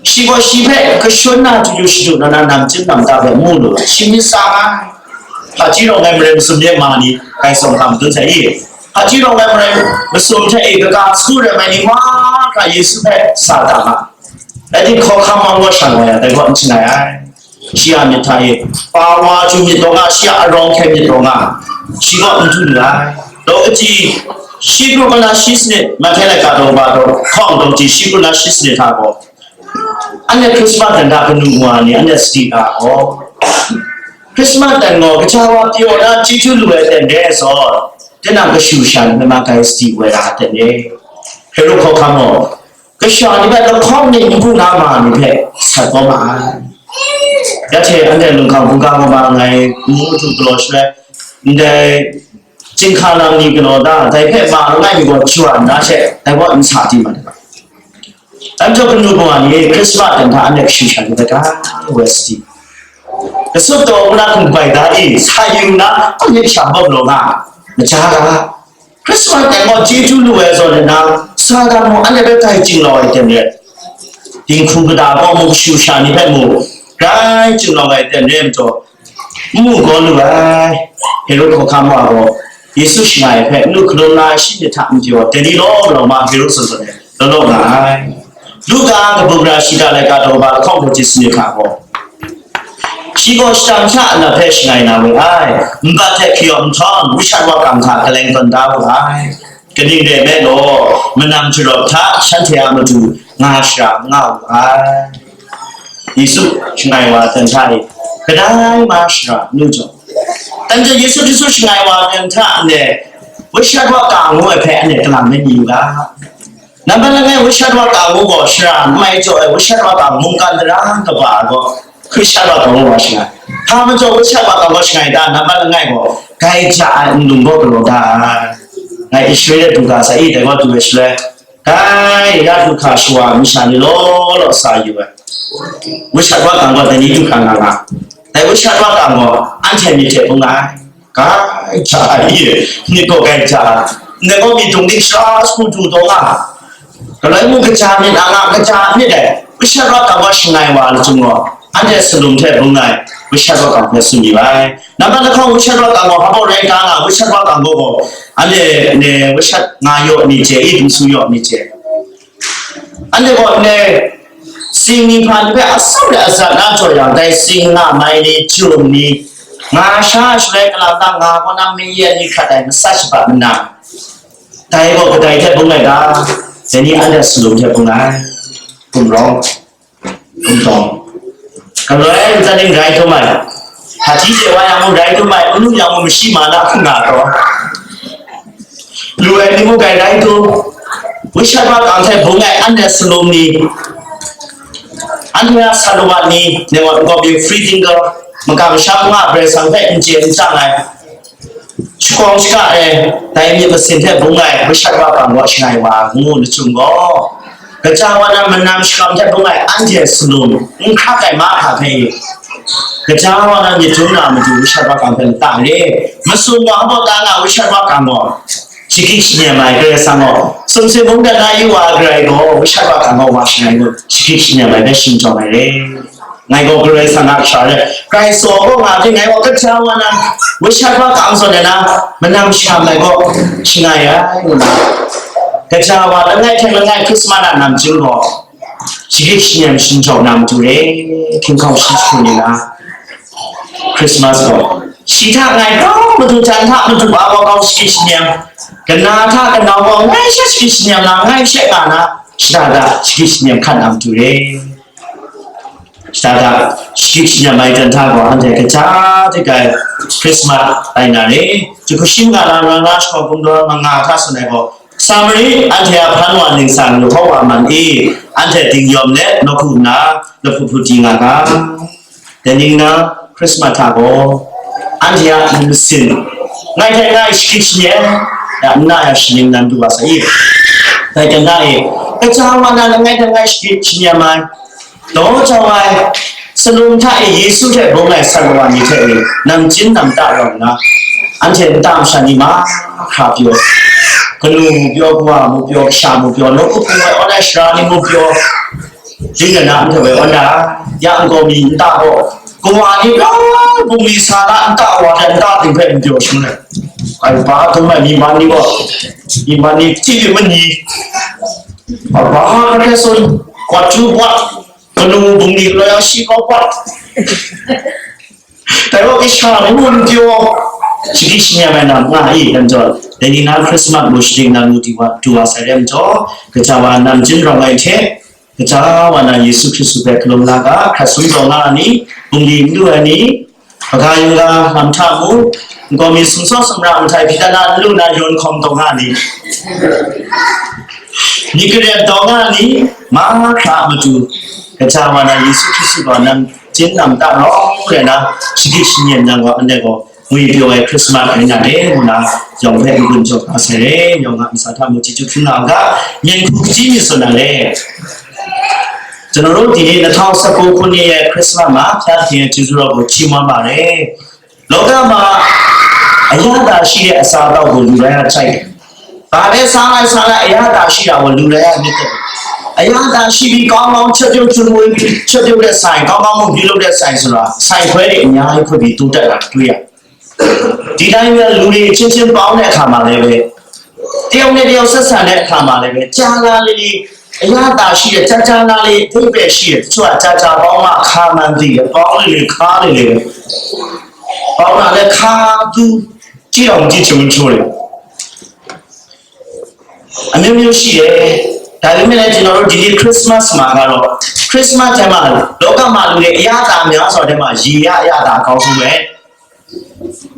Shi gaw shi hpe kashun na chyu chyu shadu na na namchying namda hpe mu lu ai, shi myit sa ai. Hpaji rawng ai marai masum de ma ni, Karai Kasang hta madun sai i? Hpaji rawng ai marai masum hte e kaga sagu rem ai ni mahkra Yesu hpe sa da nga. Dai hte hkawhkam mang gaw shan wa yang, dai gaw n shangai ai. Shi a myit hta e, pa wa chyu myit taw nga, shi a arawng hkyen myit taw nga, shi gaw n du lu ai. Daw kaji, shi kru kala shi sanit, Mahte laika daw kaba daw hkawng daw ji shi kru na shi sanit hta gaw, anhte Christmas dan hta kanu wa ni anhte sadi ga gaw, Christmas dan gaw kaja wa pyaw na chyeju lu ai dan re ai zawn, tinang kashu sha ni hpe ma gai sadi woi ra ai dan re. Herod hkawhkam gaw, kasha ni hpe lahkawng ning n pu na ma ni hpe sat kau ma ai. Ya hte anhte lunghkang hkungga gaw ma ngai ngu madu galaw shaloi, ndai chyinghka lam ni galaw da, dai hpe ma langai mi gaw jaw nna she, dai gaw n sa di ma ai. Dai majaw kanu kawa ni Hkrismas dan hta anhte kashu sha ni bai ga, West City. Kasut taw na hkum bai da i, sa yu na, anhte sha bawng law nga, maja ga. Hkrismas dan gaw chyeju lu ai zawn na, Satan mung anhte hpe grai ching lawng ai ten re. Dinghku kata gaw mung kashu sha ni hpe mung grai ching lawng ai ten re majaw, n mu gaw lu ai. Herod hkawhkam wa gaw Yesu shangai hpe n lu hkalum la ai shi myit hta n pyaw, dai ni law law ma Herod zawn zawn e law law nga ai. Luka kabu gara shiga laika daw kaba lahkawng hkawhti sanit hta gaw, shi gaw shadang sha a lat hpe shangai na we ai, nbat hte hkayawm nhtawm, wushat wa kang hta kaleng tawn da wu ai. Kaning rai nme law, manam jarawp hta shanhte a matu nga shara n nga wu ai. Yesu shangai wa dan hta e, kadai ma shara nu jaw. Dan jaw Yesu Hkristu shangai wa dan hta anhte, wushat wa kang ngu ai hpe anhte kalang mai mi u ga. Nambat langai wushat wa kang ngu gaw shara n mai jaw ai, wushat wa kang mungkan tara kaba ai gaw, wushat wa kang ngu gaw shangai. Hpa majaw wushat wa kang gaw shangai ta, nambat langai gaw, grai ja ai nlung gaw galaw da ai. Ngai Israela du ga sai i, dai gaw du ai shaloi, grai ya du hkra shawa ai masha ni law law sa yu ai. Wushat wa kang gaw dai ni du hkra nga nga. Dai wushat wa kang gaw anhte myit hte bung ai. Grai ja ai, myit gaw grai ja ai. Ndai gaw myit dung dik sha sagu du taw nga. Galoi mung kaja myit a nga, kaja myit ai. Wushat wa kang gaw shangai wa ai lachyum gaw, anhte salum hte bung ai, wushat wa kang hpe tsun yu ai. Nambat lahkawng wushat wa kang gaw, hpa baw rai ka nga, wushat wa kang gaw gaw, anhte ne wushat nga yaw ni chye i, dingsu yaw ni chye. Anhte gaw ne, sing ni hpa ni hpe atsawm de atsat na jaw yang, dai sing nga mai ni, jum ni, nga sha shaloi kalang na nga gaw na mayen ni hkrat ai, matsat shabat manang. Dai gaw kadai hte bung ai ga, dai ni anhte salum hte bung ai, gumrawng. N taw, galoi n zaning rai dum ai, hpaji hte wa yang mung rai dum ai, n lu yang mung mashi ma na hku nga taw, lu ai ni mung grai rai dum, wushat wa kang hte bung ai anhte salum ni, anhte a salawat ni, ne wa n gawp yu free thinker, makam sha nga Karai Kasang hpe n chye n tsang ai, shakawng shaka ai, dai myit masin hte bung ai, wushat wa kang gaw shangai wa ngu lachyum gaw, kaja wa na manam shakam hte bung ai anhte salum n hkrak ai mahkra hpe, kaja wa na myit dum na matu wushat wa kang hpe lata re, masum wa hpaw ta nga wushat wa kang gaw, shagrik shanyem ai Karai Kasang gaw, sumsing mungdan na yu wa ai Karai gaw, wushat wa kang gaw wa shangai gaw, shagrik shanyem ai hpe shingtawng ai re. Ngai gaw Karai Kasang a kasha re, Karai tsaw gaw nga hte ngai gaw kaja wa na, wushat wa kang zawn ai na, manam shakam ai gaw, shangai ai, ngu na. Kaja wa langai hte langai Hkrismas a namchying gaw, shagrik shanyem shingtawng na matu re, hkying hkau shi jahku ni na, Hkrismas gaw, shi hta ngai grau madu jan hta madu a gaw kau shagrik shanyem, kana hta kanau gaw ngai sha shagrik shanyem na, ngai she nga na, shada da shagrik shanyem hkan na matu re. Shada da, shagrik shanyem ai jan hta gaw, anhte kaja dik ai Hkrismas rai na re. Jahku shi manga na, na, na, shakawn kungdawn manga hta tsun ai gaw, Samari anhte a hpan wa ningsang Yehowa man e, anhte dingyawm let nawku nna lahpu hput di nga ga. Dai ning na Hkrismas hta gaw, anhte a myit masin, ngai hte ngai shagrik shanyem, ya nna ya shaning nan du wa sai i. Dai hta na e, kaja wa na langai hte ngai shagrik shanyem ai, daw jau ai, salum hta e Yesu hte bung ai sat kawa ni hte e, namchying namda rawng nna, anhte nta masha ni mahkra pyaw, kanu mu pyaw, kawa mu pyaw, kasha mu pyaw, nawku hpung ai awn ai sara ni mu pyaw, ding na na nhtoi e awn da, ya nkau mi nta gaw, kawa ni bra bungli sa na nta wa hte nta ting hpe n pyaw shangun ai. Ai ba dum ai mi man ni gaw, mi man ni hti yu ma ni, a ba hkra hkrai tsun, kwat ju bwat, kanu bungli galaw yang shi kau bwat. Dai gaw kasha ni mung n pyaw, shagrik shanyem ai na nga i, dan jaw, dai ni na Hkrismas mu shading na mu di wa, du wa sai re majaw, kaja wa namchying rawng ai hte, kaja wa na Yesu Hkristu hpe hkalum la ga, hkrat sum taw nga ai ni, bungli n lu ai ni, Hpaga yunga lam hta mu, nkaw mi sumsawt sumra mahtai hpyi dan na n lu na yawn hkawm taw nga ni, myit garem taw nga ni, mahkra a matu, kaja wa na Yesu Hkristu gaw nang chin nang ta rawng re na, shagit shanyin nang gaw anhte gaw ngwi pyaw ai Christmas rai nga le ngu na, yawng hpe n-gun jaw kau sai le, yawng a ntsa hta mung chyeju hpring nga u ga, myen hku kaji myit tsun ai le. ကျွန်တော်တို့ဒီနေ့ နှစ်ထောင်ဆယ့်ကိုးခုနှစ်ရဲ့ ခရစ်စမတ်မှာ ဘုရားသခင်ရဲ့ ကျေးဇူးတော်ကို ချီးမွမ်းပါတယ်။ လောကမှာ အရသာရှိတဲ့ အစားအသောက်ကို လူတိုင်းက ကြိုက်တယ်။ ဘာပဲစားလိုက်စားလိုက် အရသာရှိတာကို လူတိုင်းက နှစ်သက်တယ်။ အရသာရှိပြီး ကောင်းကောင်း ချက်ပြုတ်ချွတ်ချွတ်ပြီး ချက်ပြုတ်တဲ့ဆိုင်၊ ကောင်းကောင်းမွန်ပြုလုပ်တဲ့ဆိုင်ဆိုတာ ဆိုင်ခွဲတွေ အများကြီးဖွင့်ပြီး တိုးတက်လာတာ တွေ့ရတယ်။ ဒီတိုင်းပဲ လူတွေအချင်းချင်း ပေါင်းတဲ့အခါမှာလည်းပဲ တယောက်နဲ့တယောက် ဆက်ဆံတဲ့အခါမှာလည်းပဲ ကြာလာလေလေ အရသာရှိတဲ့ ကြာကြာလာလေ အဓိပ္ပာယ်ရှိတဲ့ တချို့က ကြာကြာပေါင်းမှ ခါမှန်းသိတယ်၊ ပေါင်းလေလေ ခါလေလေပဲ ပေါင်းတာလည်း ခါသူ ကြည့်တော့ မကြည့်ချင်ဘူး တချို့တွေ အမျိုးမျိုးရှိတယ်။ ဒါပေမဲ့လည်း ကျွန်တော်တို့ ဒီနေ့ Christmas မှာကတော့ Christmas ထဲမှာ လောကမှာလူတွေ အရသာများစွာထဲမှာ ရေရအရသာ အကောင်းဆုံးပဲ။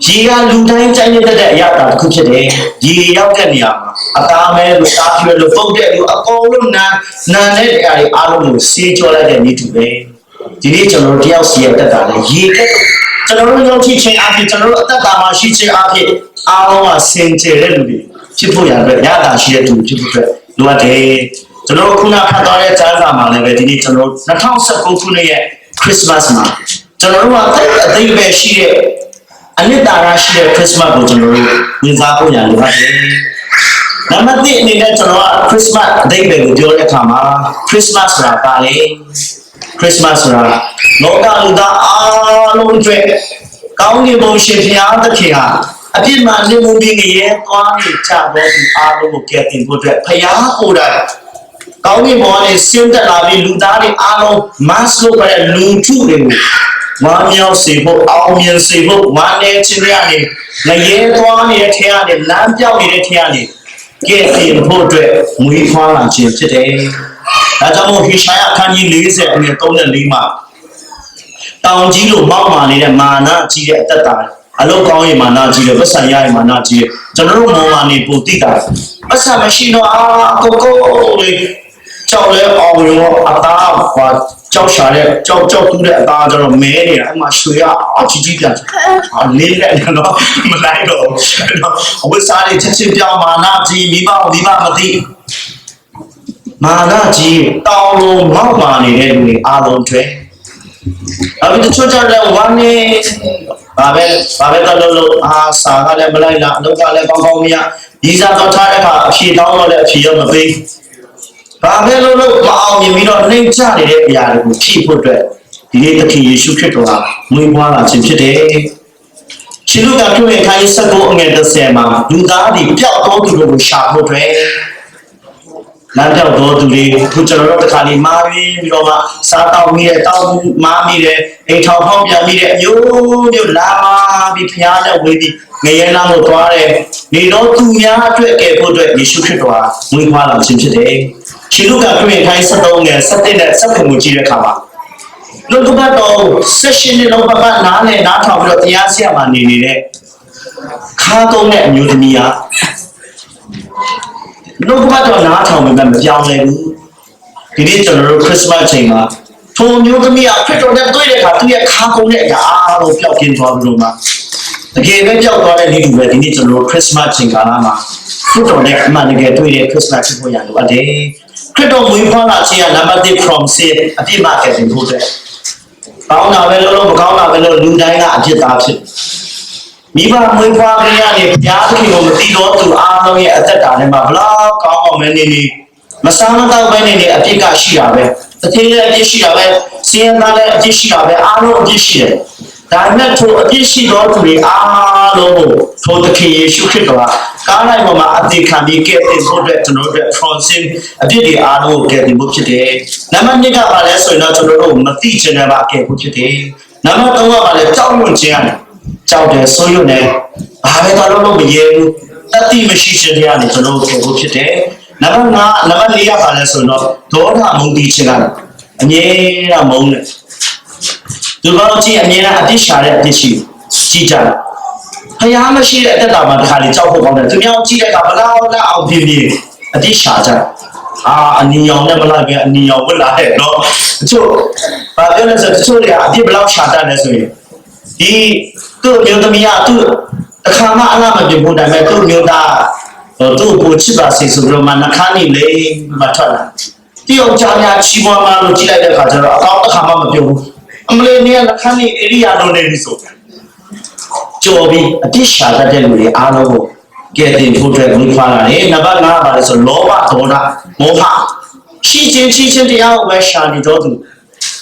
ရေက လူတိုင်း ကြိုက်နှစ်သက်တဲ့ အရသာတစ်ခု ဖြစ်တယ်။ ရေရောက်တဲ့နေရာမှာ အသားမဲလို၊ သားဖြူလို၊ ပုပ်တဲ့လို၊ အကုန်လုံး နံ၊ နံတဲ့ အရာတွေ အားလုံးကို ဆေးကြောလိုက်တဲ့ နည်းတူပဲ။ ဒီနေ့ ကျွန်တော်တို့ တယောက်စီရဲ့ အသက်တာလည်း ရေကဲ့သို့ ကျွန်တော်တို့ ယုံကြည်ခြင်းအားဖြင့်၊ ကျွန်တော်တို့ အသက်တာမှာ ရှိခြင်းအားဖြင့် အားလုံးက စင်ကြယ်တဲ့လူတွေ ဖြစ်ဖို့ရန်အတွက် အရသာရှိတဲ့သူတွေ ဖြစ်ဖို့အတွက် လိုအပ်တယ်။ ကျွန်တော်တို့ ခုနဖတ်သွားတဲ့ ကျမ်းစာမှာလည်းပဲ ဒီနေ့ ကျွန်တော်တို့ နှစ်ထောင်ဆယ့်ကိုးခုနှစ်ရဲ့ Christmas မှာ ကျွန်တော်တို့က သိပ်အဓိပ္ပာယ်ရှိတဲ့ အနှစ်သာရရှိတဲ့ Christmas ကို ကျွန်တော်တို့ ဝင်စားဖို့ရန် လိုအပ်တယ်။ နံပါတ်တစ်အနေနဲ့ ကျွန်တော်က Christmas အဓိပ္ပာယ်ကို ပြောတဲ့အခါမှာ Christmas ဆိုတာ ဘာလဲ။ Christmas ဆိုတာ လောကလူသားအားလုံးအတွက် ကောင်းကင်ဘုံရှင်ဘုရားသခင်ဟာ အပြစ်မှာ နစ်မူပြီး ငရဲသွားနေကြသောသူ အားလုံးကို ကယ်တင်ဖို့အတွက် ဘုရားကိုယ်တိုင် ကောင်းကင်ဘဝကနေ ဆင်းသက်လာပြီး လူသားတွေအားလုံး mass လုပ်ထားတဲ့ လူထုတွေကို ဝမ်းမြောက်စေဖို့၊ အောင်မြင်စေဖို့၊ ဝမ်းနည်းခြင်းတွေကနေ ငရဲသွားနေတဲ့ထဲကနေ၊ လမ်းပျောက်နေတဲ့ထဲကနေ ကယ်တင်ဖို့အတွက် မွေးဖွားလာခြင်းဖြစ်တယ်။ ဒါကြောင့်မို့ ဟေရှာယအခန်းကြီးလေးဆယ် အငယ်သုံးဆယ့်လေးမှာ တောင်ကြီးလိုမောက်မာနေတဲ့ မာနကြီးတဲ့ အသက်တာ၊ အလုပ်ကောင်းရင် မာနကြီးတယ်၊ ပိုက်ဆံရရင် မာနကြီးတယ်၊ ကျွန်တော်တို့ မော်မာနေပုံသိတာ၊ ပိုက်ဆံမရှိတော့ အာ၊ ကိုယ့်ကိုယ်လေး ကျောက်လဲအောင်ရော၊ အသားကွာ၊ ကျောက်ရှာတဲ့၊ ကျောက်၊ ကျောက်တူးတဲ့ အသားကျတော့ မဲနေတာ၊ အဲ့မှာ ရွှေက အာ၊ ကြီးကြီးပြားပြား၊ အာ၊ လေးလက်နဲ့တော့ မလိုက်တော့ဘူး။ အဲ့တော့ အဝတ်စားတွေ ချက်ချင်းပြောင်း၊ မာနကြီး၊ မိဘကို မိဘမသိ၊ မာနကြီး၊ တောင်လိုမောက်မာနေတဲ့ လူတွေအားလုံးအတွက်။ နောက်ပြီး တချို့ကျတော့လည်း ဝမ်းနည်း၊ ဘာပဲ၊ ဘာပဲသွားလုပ်လုပ်၊ အာ၊ စာကလည်း မလိုက်လာ၊ အလုပ်ကလည်း ကောင်းကောင်းမရ၊ ဗီဇာသွားထားတဲ့အခါ အဖြေတောင်းတော့လည်း အဖြေရောမပေး၊ ဘာပဲလုပ်လုပ် မအောင်မြင်ပြီးတော့ နှိမ့်ကျနေတဲ့ အရာတွေကို ဖြည့်ဖို့အတွက် ဒီနေ့ သခင်ယေရှုခရစ်တော်ဟာ မွေးဖွားလာခြင်းဖြစ်တယ်။ ရှင်လုကာခရစ်ဝင် အခန်းကြီးဆယ့်ကိုး အငယ်တစ်ဆယ်မှာ လူသားသည် ပျောက်သောသူတို့ကို ရှာဖို့အတွက် လမ်းပျောက်သောသူတွေ၊ အခုကျွန်တော်တို့ တခါလေ မှားယွင်းပြီးတော့မှ စားသောက်မိတယ်၊ သောက်မှုမှားမိတယ်၊ အိမ်ထောင်ဖောက်ပြန်မိတယ်၊ အမျိုးမျိုး လမ်းမှားပြီး ဘုရားနဲ့ဝေးပြီး ငရဲလမ်းကိုသွားတယ်။ နေတော့ သူများအတွက် ကယ်ဖို့အတွက် ယေရှုခရစ်တော်ဟာ မွေးဖွားလာခြင်းဖြစ်တယ်။ ရှင်လုကာခရစ်ဝင် အခန်းကြီးဆယ့်သုံး အငယ် ဆယ့်တစ် နဲ့ ဆယ့်ခုနစ်ကို ကြည့်တဲ့အခါမှာ နှုတ်ကပတ်တော်ကို ဆယ့်ရှစ်နှစ်လုံး ပတ်ပတ်နားလည်နားထောင်ပြီးတော့ တရားစရာမှာ နေနေတဲ့ ခါကုန်းတဲ့ အမျိုးသမီးက နှုတ်ကပတ်တော် နားထောင်ပေမဲ့ မပြောင်းလဲဘူး။ ဒီနေ့ ကျွန်တော်တို့ Christmas အချိန်မှာ ထိုအမျိုးသမီးက ခရစ်တော်နဲ့တွေ့တဲ့အခါ သူ့ရဲ့ခါကုန်းတဲ့အရာ အားလုံးပျောက်ကင်းသွားပြီးတော့မှ တကယ်ပဲ ပျောက်သွားတဲ့နည်းတူပဲ ဒီနေ့ ကျွန်တော်တို့ Christmas အချိန်ကာလမှာ ခရစ်တော်နဲ့ အမှန်တကယ်တွေ့တဲ့ Christmas ဖြစ်ဖို့ရန် လိုအပ်တယ်။ ခရစ်တော်မွေးဖွားလာခြင်းက နံပါတ်တစ် from sin အပြစ်မှကယ်တင်ဖို့အတွက် ကောင်းတာပဲလုပ်လုပ် မကောင်းတာပဲလုပ်လုပ် လူတိုင်းကအပြစ်သားဖြစ်တယ်။ မိဘမွေးဖွားကတည်းကနေ ဘုရားသခင်ကိုမသိတော့သူအားလုံးရဲ့အသက်တာထဲမှာ ဘယ်လောက်ကောင်းအောင်ပဲနေနေ၊ မစားမသောက်ပဲနေနေ အပြစ်ကရှိတာပဲ။ သူဌေးလည်းအပြစ်ရှိတာပဲ၊ ဆင်းရဲသားလည်းအပြစ်ရှိတာပဲ၊ အားလုံးအပြစ်ရှိတယ်။ ဒါပေမဲ့ ထိုအပြစ်ရှိသောသူတွေအားလုံးကို ထိုသခင်ယေရှုခရစ်တော်က ကားတိုင်ပေါ်မှာအသေခံပြီး ကယ်တင်ဖို့အတွက် ကျွန်တော်တို့အတွက် from sin အပြစ်တွေအားလုံးကို ကယ်တင်ဖို့ဖြစ်တယ်။ နံပါတ်နှစ်က ဘာလဲဆိုရင်တော့ ကျွန်တော်တို့မသိချင်တဲ့ဘက်ကယ်ဖို့ဖြစ်တယ်။ နံပါတ်သုံးက ဘာလဲ၊ ကြောက်ရွံ့ခြင်းကနေ ကြောက်တယ်၊ စိုးရွံ့တယ်၊ ဘာပဲသွားလုပ်လို့မရဲဘူး၊ သတ္တိမရှိခြင်းထဲကနေ ကျွန်တော်တို့ကယ်ဖို့ဖြစ်တယ်။ နံပါတ်ငါ၊ နံပါတ်လေးက ဘာလဲဆိုရင်တော့ ဒေါသမုန်းတီးခြင်းကနေ အမြဲတမ်းမုန်းတယ်။ လူပေါင်းအကြီးအမြဲတမ်းအပြစ်ရှာတဲ့အပြစ်ရှိကြီးကြတယ်။ ဘုရားမရှိတဲ့အသက်တာမှာတစ်ခါလေကြောက်ဖို့ကောင်းတယ်။ သူများကိုကြည့်တဲ့အခါဘလောက်လောက်အောင်ပြင်ပြင်အပြစ်ရှာကြတယ်။ အာအနီရောင်နဲ့မလိုက်ပဲအနီရောင်ဝတ်လာတယ်နော်။ တချို့ဘာပြောလဲဆိုတချို့တွေကအပြစ်ဘလောက်ရှာတတ်လဲဆိုရင်ဒီသူ့အမျိုးသမီးကသူ့အခါမှအလှမပြစ်ဘူးဒါပေမဲ့သူ့မျိုးသားသူ့ကိုချစ်ပါစေဆိုပြီးတော့မှနှာခမ်းနေလေမှထွက်လာ တယောက်ကြားများချီးမွမ်းမလို့ကြည့်လိုက်တဲ့အခါကျတော့အကောင်းတစ်ခါမှမပြောဘူးအမလေးနေရလက်ခန်းနေ area လိုနေပြီဆိုကြော်ပြီးအပြစ်ရှာတတ်တဲ့လူတွေအားလုံးကိုကယ်တင်ဖို့အတွက်မွေးဖွားလာတယ်နံပါတ်5ပါလဲဆိုလောဘဒေါသမောဟရှိခြင်းရှိခြင်းတရားကိုပဲရှာနေတော့သူ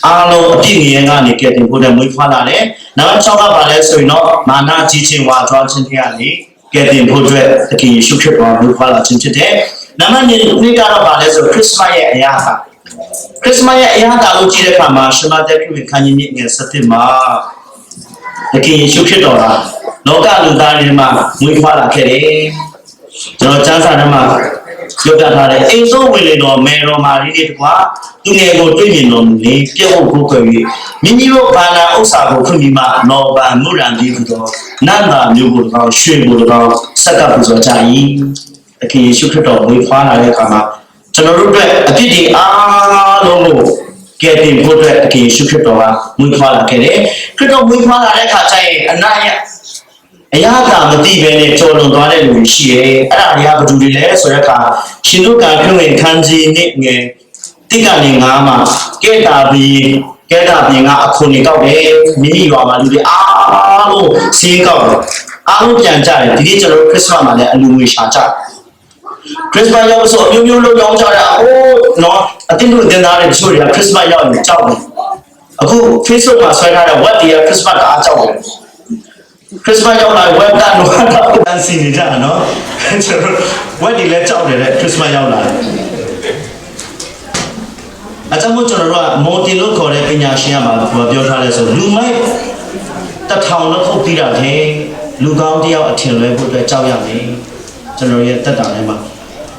အားလုံးအပြစ်ငရဲကနေကယ်တင်ဖို့အတွက်မွေးဖွားလာတယ်နံပါတ်6ကပါလဲဆိုရင်တော့မာနကြီးခြင်းဝါကြွားခြင်းတွေကနေကယ်တင်ဖို့အတွက်သခင်ယေရှုခရစ်တော်ကမွေးဖွားလာခြင်းဖြစ်တယ်။နံပါတ်နှစ်နှစ်ကတော့ဘာလဲဆိုတော့ခရစ်စမတ်ရဲ့အရာအသ ခရစ်စမတ်ရဲ့အရသာကိုကြည့်တဲ့အခါမှာရှင်မသက်ခရစ်ဝင်ခန်းကြီးမြစ်ငယ်7မှာသခင်ယေရှုခရစ်တော်ဟာလောကလူသားတွေမှာမွေးဖွားလာခဲ့တယ်။ကျွန်တော်စံစာထဲမှာပြောပြထားတယ်။အိမ်သို့ဝင်လေတော့မေတော်မာရိနှင့်တကွသူငယ်ကိုတွေ့မြင်တော်မူလေပြည့်ဝကိုးကွယ်၍မိမိတို့ဘာနာဥစ္စာကိုခွင့်မိမှလောဘမုရန်ဒီဟုသောနန္တာမျိုးကိုတကောင်ရွှေကိုတကောင်ဆက်ကပ်ပူဇော်ကြ၏။သခင်ယေရှုခရစ်တော်မွေးဖွားလာတဲ့အခါမှာကျွန်တော်တို့အတွက်အပြစ်တွေအားလုံးကိုကယ်တင်ဖို့အတွက်သခင်ယေရှုခရစ်တော်ကမွေးဖွားလာခဲ့တယ်။ခရစ်တော်မွေးဖွားလာတဲ့အခါကျရင်အနာရအရသာမသိဘဲနဲ့ကြော်လွန်သွားတဲ့လူတွေရှိတယ်။အဲ့ဒါတွေကဘယ်သူတွေလဲဆိုတဲ့အခါရှင်လုကာခရစ်ဝင်ခန်းကြီးနှစ်ငယ်တစ်ကနေငါးမှာကဲတာပြီးကဲတာပြင်ကအခွန်တွေကောက်တယ်။မိမိရွာမှာလူတွေအားလုံးစင်းကောက်တယ်။အားလုံးပြန်ကြတယ်။ဒီနေ့ကျွန်တော်တို့ခရစ်စမတ်မှာလည်းအလူငွေရှာကြတယ်။ Christmas ရောက်ဆိုအမျိုးမျိုးလုံးရောင်းကြတာအိုးနော်အတင်းတို့တင်သားတွေတချို့တွေက Christmas ရောက်ရင်ကြောက်တယ်အခု Facebook မှာဆွဲထားတဲ့ web တွေက Christmas တအားကြောက်တယ် Christmas ရောက်လာရင် web ကနွားတော့တန်းစီနေကြတာနော်ကျွန်တော် web တွေလည်းကြောက်တယ်တဲ့ Christmas ရောက်လာတယ်အကြောင်းမို့ကျွန်တော်တို့ကမော်တင်လို့ခေါ်တဲ့ပညာရှင်ကဘာပြောထားလဲဆိုလူမိုက်တစ်ထောင်လောက်ခုတ်ပြီးတာထဲလူကောင်းတစ်ယောက်အထင်လွဲဖို့အတွက်ကြောက်ရမယ်ကျွန်တော်ရဲ့သက်တာထဲမှာ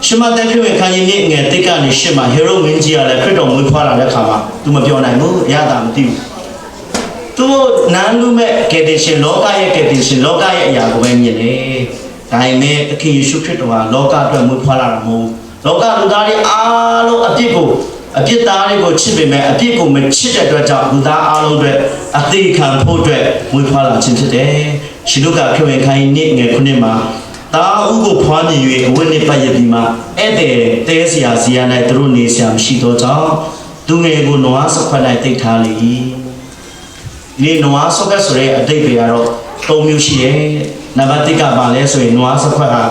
ရှင်မသက်ခရစ်ဝင်ခန်းကြီးနှစ်ငယ်တစ်ကနေရှစ်မှာဟေရုမင်းကြီးကလည်းခရစ်တော်မွေးဖွားလာတဲ့အခါမှာသူမပြောနိုင်ဘူးအရသာမသိဘူးသူ့နန်းလူမဲ့ကယ်တင်ရှင်လောကရဲ့ကယ်တင်ရှင်လောကရဲ့အရာကိုပဲမြင်တယ်ဒါပေမဲ့သခင်ယေရှုခရစ်တော်ဟာလောကအတွက်မွေးဖွားလာတာမဟုတ်ဘူးလောကလူသားတွေအားလုံးအပြစ်ကိုအပြစ်သားတွေကိုချစ်ပေမဲ့အပြစ်ကိုမချစ်တဲ့အတွက်ကြောင့်လူသားအားလုံးအတွက်အသေးခံဖို့အတွက်မွေးဖွားလာခြင်းဖြစ်တယ်ရှင်လုကာခရစ်ဝင်ခန်းကြီးနှစ်ငယ်ခုနှစ်မှာသားဦးကိုဖွားမြင်၍အဝတ်နှင့်ပတ်ရသည်မှာဧည့်သည်တဲစရာဇီယာ၌သူတို့နေစရာမရှိသောကြောင့်သူငယ်ကိုနွားစခွက်၌တိတ်ထားလေ၏ဒီနေ့နွားစခွက်ဆိုတဲ့အဓိပ္ပာယ်ကတော့၃မျိုးရှိတယ်နံပါတ်၁ကပါလဲဆိုရင်နွားစခွက်ဟာ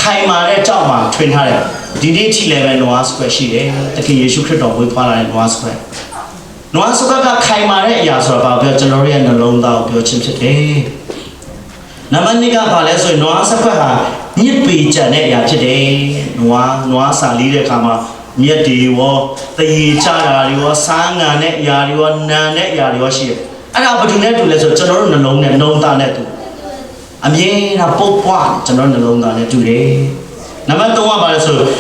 ခိုင်မာတဲ့ကြောက်မှာထွင်ထားတယ်ဒီနေ့ထိလည်းပဲနွားစခွက်ရှိတယ်သခင်ယေရှုခရစ်တော်ဝေးဖွာလာတဲ့နွားစခွက်နွားစခွက်ကခိုင်မာတဲ့အရာဆိုတာဘာပြောကျွန်တော်ရဲ့နှလုံးသားကိုပြောခြင်းဖြစ်တယ်နံပါတ်2ကဘာလဲဆိုရင်နွားစခွက်ဟာညစ်ပေကြံတဲ့အရာဖြစ်တယ်နွားနွားစာလေးတဲ့အခါမှာမျက်တွေရောတရေချတာတွေရောစားငံတဲ့အရာတွေရောနံတဲ့အရာတွေရောရှိတယ်အဲ့ဒါဘာလို့လဲတူလဲဆိုတော့ကျွန်တော်တို့နှလုံးနဲ့နှုံးသားနဲ့တူအမြဲတမ်းပုပ်ပွားကျွန်တော်တို့နှလုံးသားနဲ့တူတယ်နံပါတ်3ကဘာလဲဆိုတော့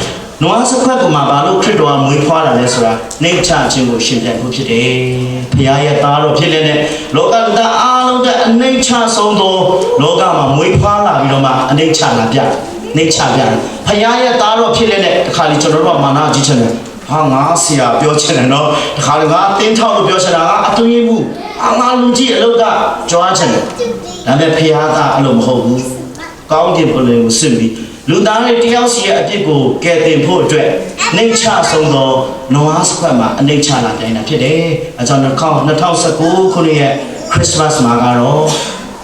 နွားစခွက်ကမှာဘာလို့ခရစ်တော်ကမွေးဖွားလာလဲဆိုတာနှိမ့်ချခြင်းကိုရှင်ပြန်ဖို့ဖြစ်တယ်။ဘုရားရဲ့သားတော်ဖြစ်လျက်နဲ့လောကလူသားအားလုံးအတွက်အနှိမ့်ချဆုံးသောလောကမှာမွေးဖွားလာပြီးတော့မှအနှိမ့်ချလာပြတယ်။နှိမ့်ချပြတယ်။ဘုရားရဲ့သားတော်ဖြစ်လျက်နဲ့တခါလေကျွန်တော်တို့ကမာနကြီးချင်တယ်။ဟာငါဆရာပြောချင်တယ်နော်။တခါလေငါအသင်းထောက်လို့ပြောချင်တာငါအတွင်းရေးမှူးဟာငါလူကြီးအလုပ်ကကြွားချင်တယ်။ဒါပေမဲ့ဘုရားသားအဲ့လိုမဟုတ်ဘူး။ကောင်းကင်ဘုံကိုဆင့်ပြီးလူသားတွေတယောက်စီရဲ့အပြစ်ကိုကယ်တင်ဖို့အတွက်နှိမ့်ချဆုံးသောနွားစခွက်မှာအနှိမ့်ချလာနိုင်တာဖြစ်တယ်။အဲကြောင့်နှစ်ထောင်နှစ်ထောင်ဆယ့်ကိုးခုနှစ်ရဲ့ Christmas မှာကတော့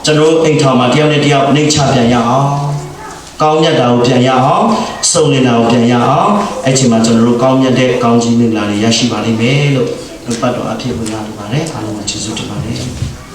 ကျွန်တော်တို့အိမ်ထောင်မှာတယောက်နဲ့တယောက်နှိမ့်ချပြန်ရအောင်။ကောင်းမြတ်တာကိုပြန်ရအောင်စုံလင်တာကိုပြန်ရအောင်အဲ့ချိန်မှာကျွန်တော်တို့ကောင်းမြတ်တဲ့ကောင်းကြီးမင်္ဂလာတွေရရှိပါလိမ့်မယ်လို့နှုတ်ပတ်တော်အဖြစ်ဝင်လာနေပါတယ်အားလုံးကိုကျေးဇူးတင်ပါတယ်။